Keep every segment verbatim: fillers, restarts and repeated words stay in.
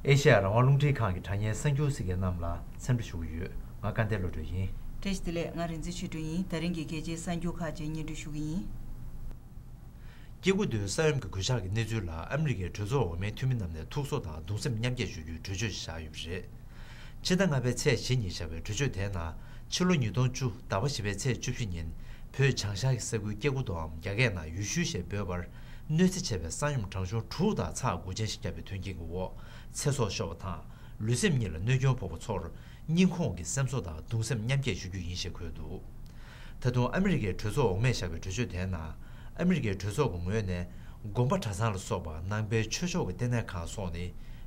ཨེ་ཤེ་ཡ་རང་དབང་རླུང་འཕྲིན་ཁང་གི་དྲ་བརྙན་གསར་འགྱུར་གཟིགས་མཁན་རྣམས་ལ་འཚམས་འདྲི་ཞུ་གི་ཡོད། ང་སྐལ་ལྡན་བློ་གྲོས་ཡིན། བཀྲ་ཤིས་བདེ་ལེགས། ང་རིག་འཛིན་ཆོས་སྒྲོན་ཡིན། ད་རིང་གི་གལ་ཆེའི་གསར་འགྱུར་ཁག་ཅིག་སྙན་སྒྲོན་ཞུ་གི་ཡིན། སྐྱེ་རྒུ་མདོའི་ས་ཡོམ་གྱི་གོད་ཆག་གི་གནས་ཚུལ་ལ་ཨ་མི་རི་ཀའི་གྲོས་ཚོགས་འོག་མའི་འཐུས་མི་རྣམས་ནས་ཐུགས་གསོ་དང་གདུང་སེམས་མཉམ་སྐྱེད་ཞུ་རྒྱུའི་གྲོས་ཆོད་ཞིག་བཞག་ཡོད་པ་རེད། ཕྱི་ཟླ་ལྔ་པའི་ཚེས་བཞི་ཉིན་བཞག་པའི་གྲོས་ཆོད་དེའི་ནང་ཕྱི་ལོ་ཉིས་སྟོང་བཅུ་ཟླ་བ་བཞི་པའི་ཚེས་བཅུ་བཞི་ཉིན་བོད་བྱང་ཤར་གྱི་ས་ཁུལ་སྐྱེ་རྒུ་མདོའམ་རྒྱ་སྐད་ནང་ཡུལ་ཤུལ་ཞེས་འབོད་པར་གནོད་འཚེ་ཆེ་བའི་ས་ཡོམ་གྲངས་ཆུང་དྲུག་དང་ཚེག་དགུ་ཅན་ཞིག་བརྒྱབ་པའི་དོན་རྐྱེན་གྱི་འོག་ཚེ་སྲོག་ཤོར་བ་དང་ལུས་སེམས་གཉིས་ལ་གནོད་སྐྱོན་ཕོག་པ་ཚོར་སྙིང་ཁོང་གི་སེམས་གསོ་དང་གདུང་སེམས་མཉམ་སྐྱེད་ཞུ་རྒྱུ་ཡིན་ཞེས་འཁོད་འདུག། ད་དུང་ཨ་མི་རི་ཀའི་གྲོས་ཚོགས་འོག་མས་བཞག་པའི་གྲོས་ཆོད་དེའི་ནང་ཨ་མི་རི་ཀའི་གྲོས་ཚོགས་ཀྱི་ངོས་ནས་དགོན་པ་གྲྭ་ཚང་ལ་སོགས་པ་ནང་པའི་ཆོས་ཕྱོགས་ཀྱི་ལྟེ་གནས་ཁག་སོགས་ནི་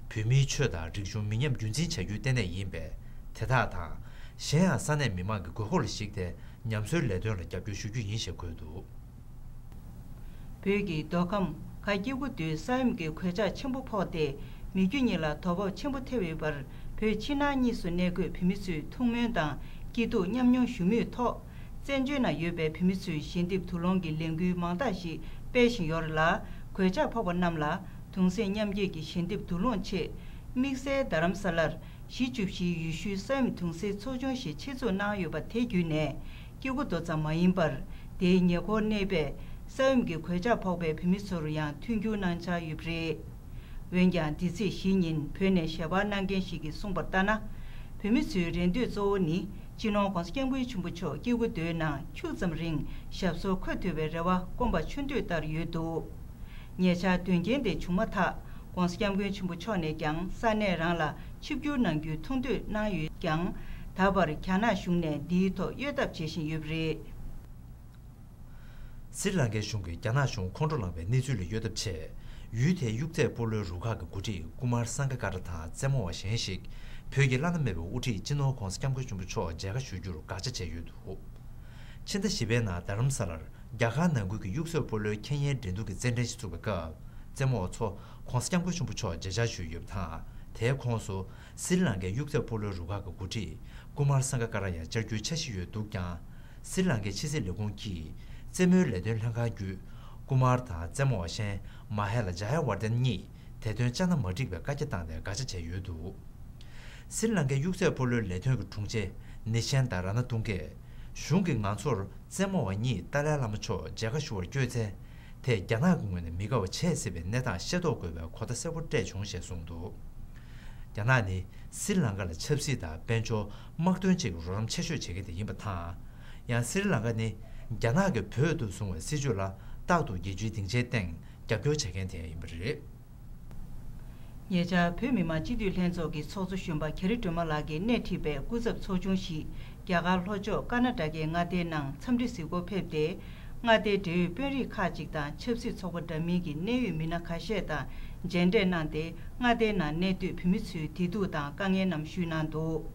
བོད་མིའི་ཆོས་དང་རིག་གཞུང་མི་ཉམས་རྒྱུན་འཛིན་བྱ་རྒྱུའི་ལྟེ་གནས་ཡིན་པས་དེ་དག་དང་གཞན་ཡང་ས་གནས་མི་མང་གི་དགོས་མཁོ་ལ་གཞིགས་ཏེ་ཉམས་གསོའི་ལས་དོན་ལ་རྒྱབ་སྐྱོར་ཞུ་རྒྱུ་ཡིན་ཞེས་འཁོད་འདུག། བོད་ཀྱི་མདོ་ཁམས་ཁ་སྐྱེ་རྒུ་མདོའི་ས་ཡོམ་གྱི་གོད་ཆག་ཆེན་པོ་ཕོག་སྟེ་མི་རྒྱུ་གཉིས་ལ་དོ་ཕོག་ཆེན་པོ་ཐེབས་ཡོད་པར་བོད་ཕྱི་ནང་གཉིས་སུ་གནས་འཁོད་བོད་མི་ཚོས་ཐུགས་སྨོན་དང་སྐྱིད་སྡུག་མཉམ་མྱོང་ཞུ་མུས་ཐོག་བཙན་བྱོལ་ནང་ཡོད་པའི་བོད་མི་ཚོས་ཞལ་འདེབས་བསྡུ་སློང་གི་ལས་འགུལ་མང་དག་ཞིག་སྤེལ་བཞིན་ཡོད་རེད་ལ། གོད་ཆག་ཕོག་པ་རྣམས་ལ་གདུང་སེམས་མཉམ་སྐྱེད་ཀྱི་ཞལ་འདེབས་བསྡུ་སློང་ཆེད་དམིགས་བསལ་རྡ་རམ་ས་ལར་གཞིས་བཅུ་བཞིའི་ཡུལ་ཤུལ་ས་ཡོམ་གདུང་སེལ་ཚོགས་ཆུང་ཞིག་ཆེད་འཛུགས་གནང་ཡོད་པ་དེ་བརྒྱུད་ནས་སྐྱེ་རྒུ་མདོ་ཙམ་མ་ཡིན་པར་དེའི་ཉེ་འཁོར་གནས་པའི་ས་ཡོམ་གྱི་གོད་ཆག་ཕོག་པའི་བོད་མི་ཚོར་ཡང་མཐུན་འགྱུར་གནང་འཆར་ཡོད་པ་རེད། འོན་ཀྱང་འདི་ཚེས་བཞི་ཉིན་བོད་ནས་ཞལ་པར་གནང་མཁན་ཞིག་གིས་གསུངས་པར་ལྟར་ན། བོད་མི་ཚོའི་རེ་འདོད་གཙོ་བོ་ནི་སྤྱི་ནོར་༧གོང་ས་༧སྐྱབས་མགོན་ཆེན་པོ་མཆོག་སྐྱེ་རྒུ་མདོའི་ནང་ཁྱུག་ཙམ་རིང་ཞབས་སོར་འཁོད་ཐུབ་པའི་རེ་བ་སྐོམ་པ་ཆུ་འདོད་ལྟར་ཡོད་འདུག། ཉེ་ཆར་དོན་རྐྱེན་དེ་བྱུང་མ་ཐག་༧གོང་ས་༧སྐྱབས་མགོན་ཆེན་པོ་མཆོག་ནས་ཀྱང་ས་གནས་རང་ལ་ཆིབས་བསྒྱུར་གནང་རྒྱུའི་ཐུགས་འདོད་གནང་ཡོད་ཀྱང་། ད་བར་རྒྱ་ནག་གཞུང་ནས་འདིའི་ཐོག་གཡོལ་ཐབས་བྱེད་བཞིན་ཡོད་པ་རེད། སི་རི་ལང་ཀའི་གཞུང་གིས་རྒྱ་ནག་གཞུང་ཁོང་ཁྲོ་ལངས་པའི་གནས་ཚུལ་ལ་གཡོལ་ཐབས་ཆེད། ཡུལ་དེའི་གཡུག་རྩེད་སྤོ་ལོའི་རུ་ཁག་གི་འགོ་ཁྲིད་ཀུ་མར་སང་ཀ་ཀ་ར་དང་རྩེད་མོ་བ་གཞན་ཞིག་བོད་ཀྱི་བླ་ན་མེད་པའི་དབུ་ཁྲིད་སྤྱི་ནོར་༧གོང་ས་༧སྐྱབས་མགོན་ཆེན་པོ་མཆོག་མཇལ་ཁ་ཞུ་རྒྱུར་དགག་བྱ་བྱས་ཡོད་འདུག། ཕྱི་ཟླ་བཞི་པའི་ནང་རྡ་རམ་ས་ལར་རྒྱ་གར་ནང་ཁུལ་གྱི་གཡུག་རྩེད་སྤོ་ལོའི་ཁེ་ཉེན་འགྲན་བསྡུར་གྱི་རྩེད་འགྲན་ཞིག་ཚུགས་པའི་སྐབས། རྩེད་མོ་བ་ཚོ་༧གོང་ས་༧སྐྱབས་མགོན་ཆེན་པོ་མཆོག་མཇལ་བཅར་ཞུས་ཡོད་པ་དང་། དེའི་ཁོངས་སུ་སི་རི་ལང་ཀའི་གཡུག་རྩེད་སྤོ་ལོའི་རུ་ཁག་གི་འགོ་ཁྲིད་ཀུ་མར་སང་ཀ་ཀ་ར་ཡང་བཅར་རྒྱུའི་འཆར་གཞི་ཡོད་འདུག་ཀྱང་། སི་རི་ལང་ཀའི་ཕྱི་སྲིད་ལས་ཁུངས་ཀྱིས་རྩེད་མོའི་ལས་དོན་ལྷན་ཁང་བརྒྱུད། ཀུ་མར་དང་རྩེད་མོ་བ་གཞན་མ་ཧེ་ལ་ཇ་ཡ་ཝར་དན་གཉིས་དེ་དོན་བཅའ་ན་མ་འགྲིག་པའི་བཀའ་རྒྱ་བཏང་སྟེ་དགག་བྱ་བྱས་ཡོད་འདུག། སི་རི་ལང་ཀའི་གཡུག་རྩེད་སྤོ་ལོའི་ལས་དོན་གྱི་དྲུང་ཆེ་ནི་ཤན་དང་ར་ན་ཏུང་གས། གཞུང་གིས་ང་ཚོར་རྩེད་མོ་བ་གཉིས་ཏཱ་ལའི་བླ་མ་མཆོག་མཇལ་ཁ་ཞུ་བར་བསྐྱོད་ཚེ། དེས་རྒྱ་ནག་གི་ངོས་ནས་མི་དགའ་བ་བྱེད་སྲིད་པའི་གནས་སྟངས་ཤེས་རྟོགས་དགོས་པའི་གོ་བརྡ་གསལ་པོ་སྤྲད་བྱུང་ཞེས་གསུངས་འདུག། རྒྱ་ནག་ནི་སི་རི་ལང་ཀ་ལ་ཆབ་སྲིད་དང་དཔལ་འབྱོར་དམག་དོན་བཅས་ཀྱི་རོགས་རམ་ཆེ་ཤོས་བྱེད་མཁན་དེ་ཡིན་པ་དང་། ཡང་སི་རི་ལང་ཀ་ནི་རྒྱ་ནག་གིས་བོད་དུ་བཟུང་བའི་སྲིད་བྱུས་ལ་རྟག་ཏུ་རྒྱལ་སྤྱིའི་སྡིངས་ཆའི་སྟེང་རྒྱབ་སྐྱོར་བྱེད་མཁན་དེ་ཡང་ཡིན་པ་རེད། ཉེ་ཆར་བོད་མི་མང་སྤྱི་འཐུས་ལྷན་ཚོགས་ཀྱི་ཚོགས་གཙོ་གཞོན་པ་གྷི་རི་སྒྲོལ་མ་ལགས་ཀྱིས་སྣེ་ཁྲིད་པའི་སྐུ་ཚབ་ཚོགས་ཆུང་ཞིག་རྒྱ་གར་ལྷོ་ཕྱོགས་ཀར་ན་ཊ་ཀའི་མངའ་སྡེའི་ནང་འཚམས་འདྲི་གཟིགས་སྐོར་ཕེབས་ཏེ། མངའ་སྡེའི་འབྲེལ་ཡོད་དཔོན་རིགས་ཁག་ཅིག་དང་ཆབ་སྲིད་ཚོགས་པ་འདྲ་མིན་གྱི་གནད་ཡོད་མི་སྣ་ཁ་ཤས་དང་མཇལ་འཕྲད་གནང་སྟེ། མངའ་སྡེའི་ནང་གནས་སྡོད་བོད་མི་ཚོའི་བདེ་སྡུག་དང་དཀའ་ངལ་རྣམས་ཞུས་གནང་འདུག།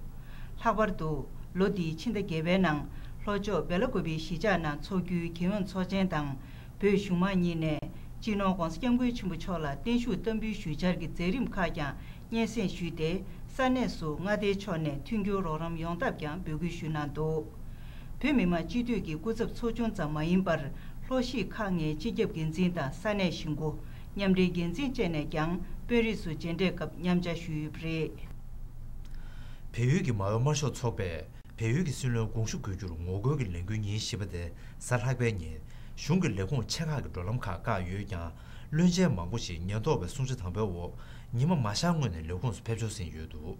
ལྷག་པར་དུ། ལོ་འདིའི་ཕྱི་ཟླ་བརྒྱད་པའི་ནང་ལྷོ་ཕྱོགས་སྦེ་ལ་ཀུ་པེའི་གཞིས་ཆགས་ནང་འཚོགས་རྒྱུའི་རྒྱལ་ཡོངས་ཚོགས་ཆེན་དང་། བོད་གཞུང་མང་གཉིས་ནས་སྤྱི་ནོར་༧གོང་ས་༧སྐྱབས་མགོན་ཆེན་པོ་མཆོག་ལ་བརྟན་བཞུགས་བསྟར་འབུལ་ཞུ་འཆར་གྱི་མཛད་རིམ་ཁག་ཀྱང་སྙན་སེང་ཞུས་ཏེ། ས་གནས་སུ་མངའ་སྡེའི་ཕྱོགས་ནས་མཐུན་འགྱུར་རོགས་རམ་ཡོང་ཐབས་ཀྱང་འབོད་སྐུལ་ཞུས་གནང་འདུག། བོད་མི་མང་སྤྱི་འཐུས་ཀྱི་སྐུ་ཚབ་ཚོགས་ཆུང་ཙམ་མ་ཡིན་པར། ལྷོ་གཞིས་ཁག་ལྔའི་སྤྱི་ཁྱབ་འགན་འཛིན་དང་ས་གནས་གཞིས་འགོ། མཉམ་འབྲེལ་འགན་འཛིན་བཅས་ནས་ཀྱང་དཔོན་རིགས་སུ་མཇལ་འཕྲད་སྐབས་མཉམ་བཅར་ཞུས་ཡོད་པ་རེད། བལ་ཡུལ་གྱི་མ་འོས་དམར་ཤོག་ཚོགས་པས། བལ་ཡུལ་གྱི་སྲིད་བློན་དགོངས་ཞུ་དགོས་རྒྱུར་ངོ་རྒོལ་གྱི་ལས་འགུལ་ཉིན་བཞི་པ་དེ་གཟའ་ལྷག་པའི་ཉིན་གཞུང་གི་ལས་ཁུངས་ཆེ་ཁག་གི་འགྲོ་ལམ་ཁག་བཀག་ཡོད་ཀྱང་། བློན་ཆེན་མང་པོ་ཞིག་ཉེན་རྟོག་པའི་སྲུང་བྱ་དམ་པོའི་འོག་ཉི་མ་མ་ཤར་སྔོན་ནས་ལས་ཁུངས་སུ་ཕེབས་འབྱོར་ཟིན་ཡོད་འདུག།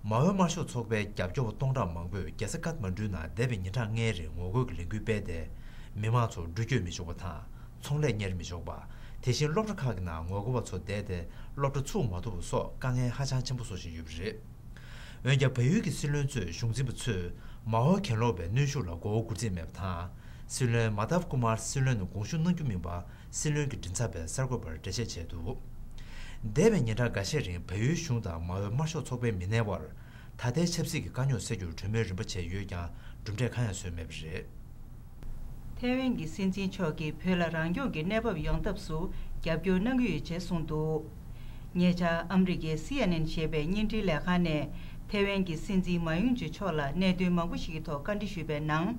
མ་འོས་དམར་ཤོག་ཚོགས་པའི་རྒྱབ་སྐྱོར་བ་སྟོང་ཕྲག་མང་པོས་རྒྱལ་ས་ཀཏ་མན་ཌུའི་ནང་འདས་པའི་ཉིན་གྲངས་ལྔའི་རིང་ངོ་རྒོལ་གྱི་ལས་འགུལ་སྤེལ་ཏེ། མི་མང་ཚོར་འགྲུལ་སྐྱོད་མི་ཆོག་པ་དང་། ཚོང་ལས་གཉེར་མི་ཆོག་པ། དེ་བཞིན་སློབ་གྲྭ་ཁག་གི་ནང་ངོ་རྒོལ་བ་ཚོ་བསྡད་དེ་སློབ་གྲྭ་ཚུགས་མ་ཐུབ་པ་སོགས་དཀའ་ངལ་ཧ་ཅང་ཆེན་པོ་བཟོ་བཞིན་ཡོད་པ་རེད། འོན་ཀྱང་བལ་ཡུལ་གྱི་སྲིད་བློན་གཙོས་གཞུང་འཛིན་པ་ཚོས་མ་འོས་གྱེན་ལོག་པའི་གནོན་ཤུགས་ལ་མགོ་བོ་སྒུར་རྩིས་མེད་པ་དང་། སྲིད་བློན་མ་དབ་ཀུ་མར་སྲིད་བློན་དུ་དགོངས་ཞུ་གནང་རྒྱུ་མིན་པ་སྲིད་བློན་གྱི་མགྲིན་ཚབ་པས་གསར་འགོད་པར་འགྲེལ་བཤད་བྱས་འདུག། འདས་པའི་ཉིན་གྲངས་འགའ་ཤས་རིང་བལ་ཡུལ་གཞུང་དང་མ་འོས་དམར་ཤོག་ཚོགས་པའི་མི་སྣའི་དབར་ད་ལྟའི་ཆབ་སྲིད་ཀྱི་དཀའ་རྙོག་སེལ་རྒྱུར་གྲོས་མོལ་རིམ་པ་བྱས་ཡོད་ཀྱང་གྲུབ་འབྲས་གང་ཡང་བཟོས་མེད་པ་རེད། ཐའེ་ཝན་གྱི་སྲིད་འཛིན་མཆོག་གིས་བོད་ལ་རང་སྐྱོང་གི་གནས་བབ་ཡོང་ཐབས་སུ་རྒྱབ་སྐྱོར་གནང་གི་ཡོད་ཅེས་གསུངས་འདུག། ཉེ་ཆར་ཨ་མི་རི་ཀའི་སི་ཨེན་ཨེན་ཞེས་པའི་བརྙན་འཕྲིན་ལས་ཁང་ནས་ཐའེ་ཝན་གྱི་སྲིད་འཛིན་མཱ་ཡུང་ཇེ་མཆོག་ལ་གནད་དོན་མང་པོ་ཞིག་གི་ཐོག་བཀའ་འདྲི་ཞུས་པའི་ནང་།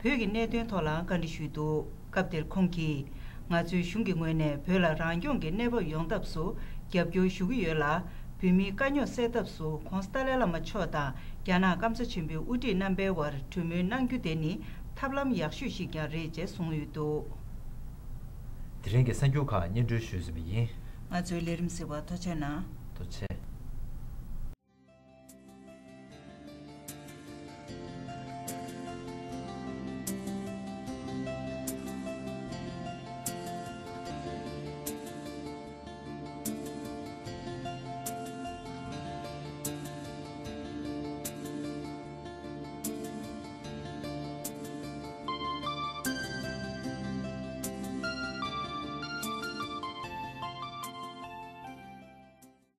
བོད་ཀྱི་གནད་དོན་ཐོག་ལའང་བཀའ་འདྲི་ཞུས་འདུག། སྐབས་དེར་ཁོང་གིས། ང་ཚོའི་གཞུང་གི་ངོས་ནས་བོད་ལ་རང་སྐྱོང་གི་གནས་བབ་ཡོང་ཐབས་སུ་རྒྱབ་སྐྱོར་ཞུ་གི་ཡོད་ལ། བོད་མིའི་དཀའ་རྙོག་སེལ་ཐབས་སུ་༧གོང་ས་ཏཱ་ལའི་བླ་མ་མཆོག་དང་རྒྱ་ནག་སྐམ་ས་ཆེན་པོའི་དབུ་ཁྲིད་རྣམ་པའི་དབར་གྲོས་མོལ་གནང་རྒྱུ་དེ་ནི་ཐབས་ལམ་ཡག་ཤོས་ཤིག་ཀྱང་རེད་ཅེས་གསུངས་ཡོད་འདུག་དེ་རིང་གི་གསར་འགྱུར་ཁག་སྙན་སྒྲོན་ཞུས་ཟིན་པ་ཡིན། ང་ཚོའི་ལས་རིམ་གཟིགས་པར་ཐུགས་རྗེ་གནང་། ཐུགས་རྗེ་ཆེ།